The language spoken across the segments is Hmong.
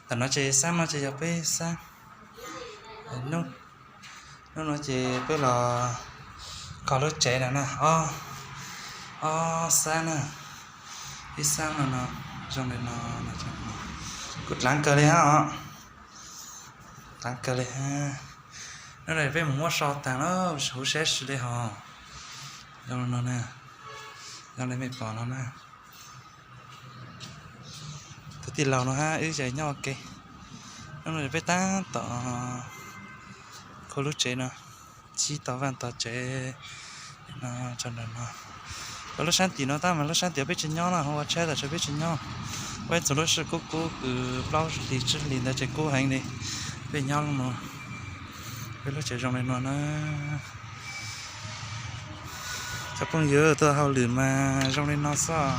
Tam no ces xab no ces yog peb xab. Hnub no ces peb los kho lub tsev no na, ob, ob xab na, ib xab no no, zoo li no, kuj dlav kawg li hab os, dlav kawg li hab. Hnub no peb mus muab so taag lawm, huv sab si li hos, zoo li no na, zoo li mej pom no na. Tus tij laug no hab wb ces nyob ua ke. Hnub no peb taab tom kho lub tsev no, tsib tog vaaj tog tsev no, tso ntawm no. Lub sab tim no tab mas lub sab tim peb tsi nyob na, ua tsheb tam sim peb tsi nyob. Peb txug lub sij kub kub kws plaub hlis tsib hlis ntawd ces kub heev li. Peb nyob lub no, peb lub tsev zoo li no na. Cov phooj ywg, tuaj hauj lwm mas zoo li no xwb.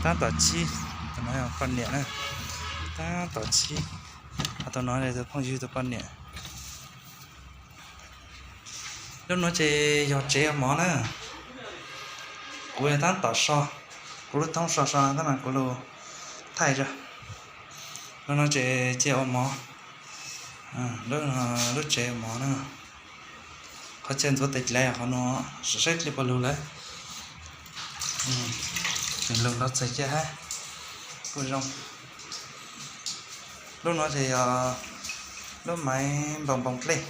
Taab tom tsib, tus no yog poj niam na, taab tom tsib. Ho tus no tus phooj ywg tus poj niam. Lub nuav ces yog tsev ua mov na. Kuv taab tom so, kuv lub thoob so so tab mas kuv lug thaij. Lub no ces cia ua mov, lub tsev ua mov na. Qhov chaw ntxuav tes dlav qhov no, saib dlej puas lug lawm. Lug nrov txag ca hab, kuj zoo. Lub no ces yog lub maiv npau npoo dlej,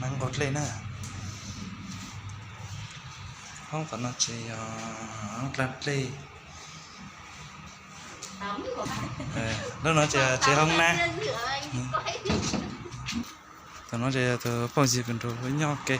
maiv nqaug dlej na. Hoob tom no ces yog hoob dlaag dlej. Lub no ces tsev hoob na. Tom no ces tus phooj ywg kuv nrug nyob ke.